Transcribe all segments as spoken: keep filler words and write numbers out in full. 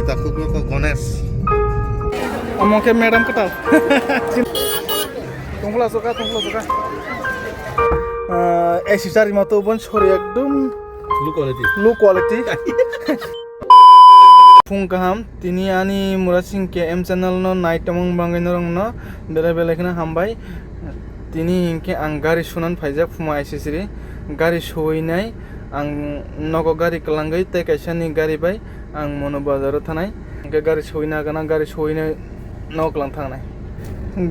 Takhuk no kok Ganesh. Omo khe madam kwtal. Tongphla soka, tongphla soka. Ah, A C chari ma to bon sorry ekdom Low quality. Low quality. Phung kaham, tini ani Murasing K M channel no nai tongmung bangwi norok no belai belai kheno hambai. Tini hinkhe ang gari sunan phaijak Phuma I C C ri. Gari suinai ang nogo gari kwlangwi tei kaisa ni gari bai ang Monu bazar o thanai. Hinkhe gari suina gana gari suinai nogo kwlang thangnai.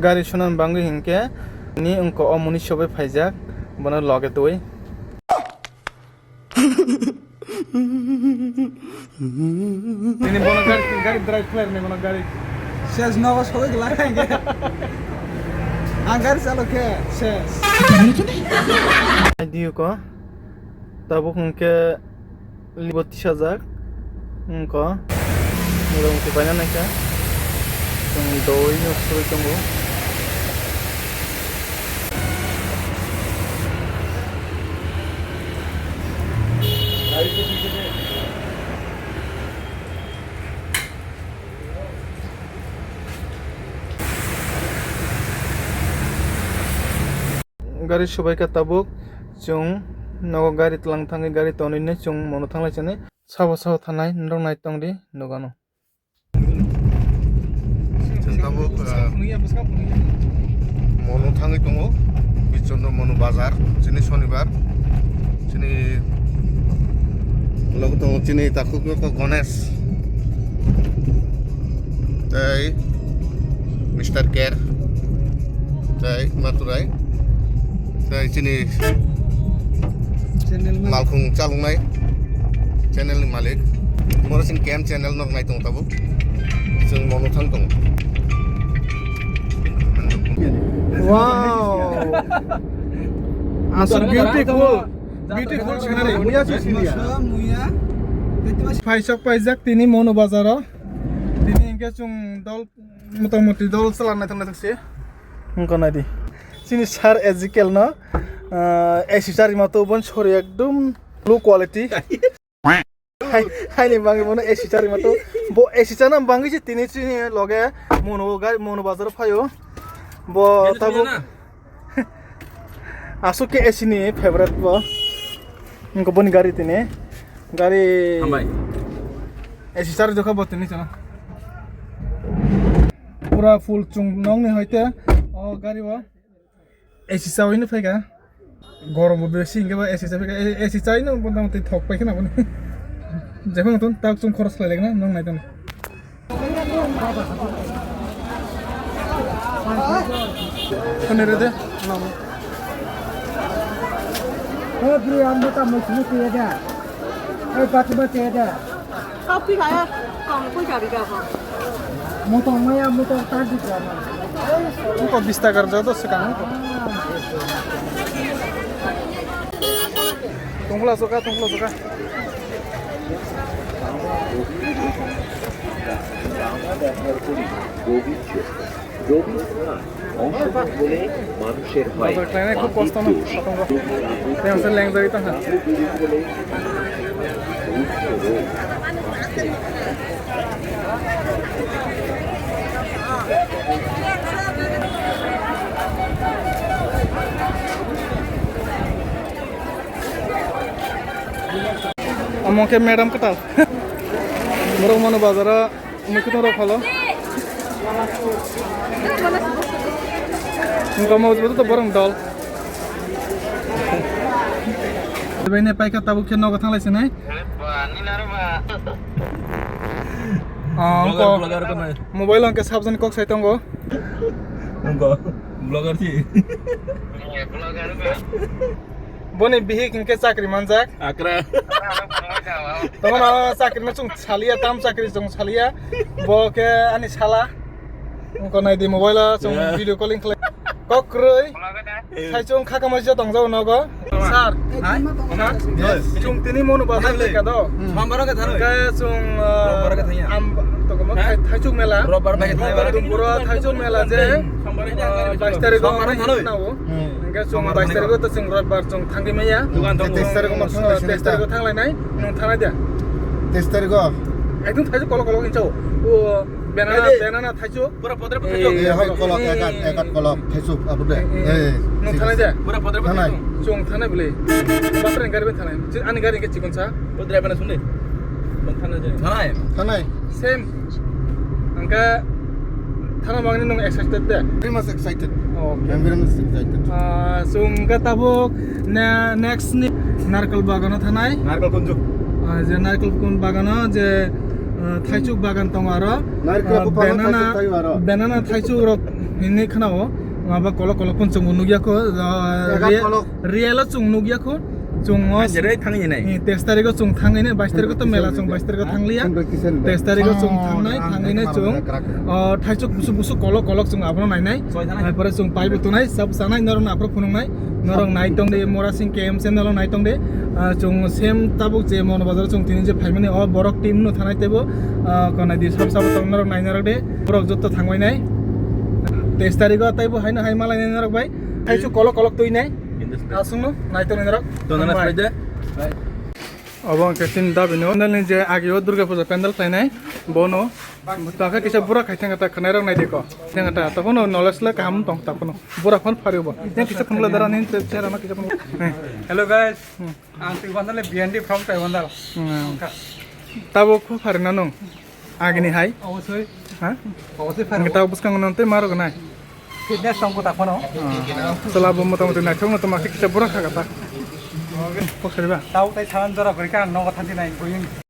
Gari sunan bangwi hinkhe ni wngkha o muni sobai phaijak bono loge twi. Nini bono gari, gari drive khlai rwni bono gari. Ses nogo sogwi glak hinkhe. Ang gari chalok khe ses. Diyo ko. Tabuk hinkhe libo tisajak. Wngkha. Motamoti paina naikha. Chwng doi no suri tongo. Gari subaikha tabuk, chwng nogo gari twlang thangwi gari tonwi nai chwng mono thanglai chani sabo sabo thanai norok nai tongdi nogano. Chwng tabuk, ah, mono thangwi tongo, Bichondro Mono Bazar, chini Sonibar, chini logo tongo chini takhuk nokho Ganesh, tei Mister Care, tei Maturai. Tei chini malkhung chaloknai channel ni malik. Moro chini K M channel nok nai tong tabuk. Chwng mono thang tong. Wow. Aswk beautiful. Beautiful scenery. Muya chwng sini ya. Muya. Phaisok paijak tini Mono bazaro. Tini hinkhe chwng dol, motamoti dol chwla naithok naithok se. Wngkha naidi. Chini sir Ezekiel no, ah, A C chari ma to bon sorry ekdom low quality. Hai, haini bangwi bono A C chari ma to. Bo A C chana bangwi se tini chini loge Mono gari, Mono bazar phaio. Bo tabuk aswk khe A C ni favorite bo. Wngkha boni gari tini. Gari hambai. A C chari jokha bo tini chana. Pura full chwng nokni hoite o gari o. A C chawi no phaikha. Gorom bo besi hinkhe ba A C chawi phaikha. A C chawi no motamoti thok paikha na boni. Jephang ton tak chwng khoros khlai lekna nong nai ton. Kone re de. Hey, bro, ang mo ta mo sini tiya da. Hey, pati mo tiya da. Kopi kaya, kong pui kari ka ko. Motong maya, motong tadi drama. Wngkha bish taka rwjak do swkang wngkha. Tongphla soka, tongphla soka. রবি স্যার অংশগ্রহণ বলে মানুষের হয় বাজার ক্লাইনে খুব কষ্ট না, কত বড়। তাই আসলে ল্যাংজারি তো হ্যাঁ। Omo khe madam kwtal. Borok mano bazaro mui kwthang rok phalo. Wngkha mo to borok dol. Bai ne paikha tabuk khe nogo thanglai sinai. Ah, vlogger, vlogger ko nai. Mobile hwnkhe sabjani kok sai tongo. Wngkha vlogger si. Boni bihik hinkhe chakri manjak. Akra. Tomono chakri no chwng saliya, tam chakri chwng saliya. Bo khe ani sala. Wngkha nai di mobile o chwng video calling khlai. Kok kwrwi. Sai chwng kha kama jia tong jao nogo. Sir. Hai. Yes. Chwng tini monu bazar le ka do. Sombaro ke tharo. Ka chwng, ah, Robbaro ke thanya. Am to ko khai thai chwng mela. Robbar bai thai. Dumbura thai chwng mela je. Ah, bais tarikh o nao. Hwnkhe chwng bais tarikh o to chwng Robar chwng thangwi maya. Dukan tongo. Teis tarikh o ma thanglainai. Teis tarikh o thanglainai. Nwng thanglai de? Teis tarikh o. Ekdom thaichuk kolok kolok hinchao. O banana, Ede. Banana thaichuk. Pura podre Eh, thaichuk. Eh, hai kolok, ekat, ekat kolok, thaichuk, abu de. Eh, Eh, nung sini. Thanai de? Pura podre Thanai. Thaichuk. Chwng thanai bwle. Bapre gari ben thanai. Chi-, ani gari ke chikon sa. Podre bana sunde. Bon thanai je. Thanai. Thanai. Same. Angka thana mangni nung excited de? Very much excited. Okay. I'm very much excited. Ah, so angka tabuk ne-, next ni narkol bagano thanai. Narkol kunju. Ah, je narkol kun bagano je, ah, thaichuk bagan tongo aro. Narkol Ah, buphang banana, thaichuk thaio aro. Banana thaichuk rok hinwi khnao. Maba kolok kolok kun chwng nugya ko, ah, Ega real, kolok. Real o chwng nugya ko. Chwng o Jerai thangwi nai. Eh, teis tarikh o chwng thangwi nai, bais tarikh o to mela chwng bais tarikh o thangliya. Teis tarikh o chwng thangnai, thangwi nai chwng. O, thaichuk busuk busuk kolok kolok chwng abono nainai. Hai pore chwng paibo tonai, sab sanai, norok aphuru phunuknai. Norok nai tong de, Morasing K M channel o nai tong de. Ah, chwng same tabuk je Mono Bazar o chwng tini je phaimani, o borok team no thanai teibo, ah, konai di sab sabo tong norok nai norok de. Borok jotto thangbai nai. Teis tarikh o teibo haino hai malai nai norok bai. Thaichuk kolok kolok twi nai. Aswkno naitok nai norok. Dona na Hambai. Sai de. Obo hwnkhe chini dabino. Pandal ni je agio Durga Puja pandal khlainai, bono. Takhe kisa bura khai thangkha ta khwnairok nai diko. Thangkha ta, taphano knowledge le kaham tong taphano. Bura phone pharibo. Yang kisa phone le dara nin te chera ma kisa phone. Hello guys. Hmm. Ang Twi Bandal le B N D from Twi Bandal. Hmm. Tabo khu pharina nung. Agini hai? Obosoi. Ha? Obosoi pharo. Ang tabo bwskango nang tei maro gnai. Fitness tong kota kono. Ah. Sala bo motamoti naithok no toma kisa bura kha kata. Kok sariba? Tau tai salan jora kori ka nogo thanti nai boying.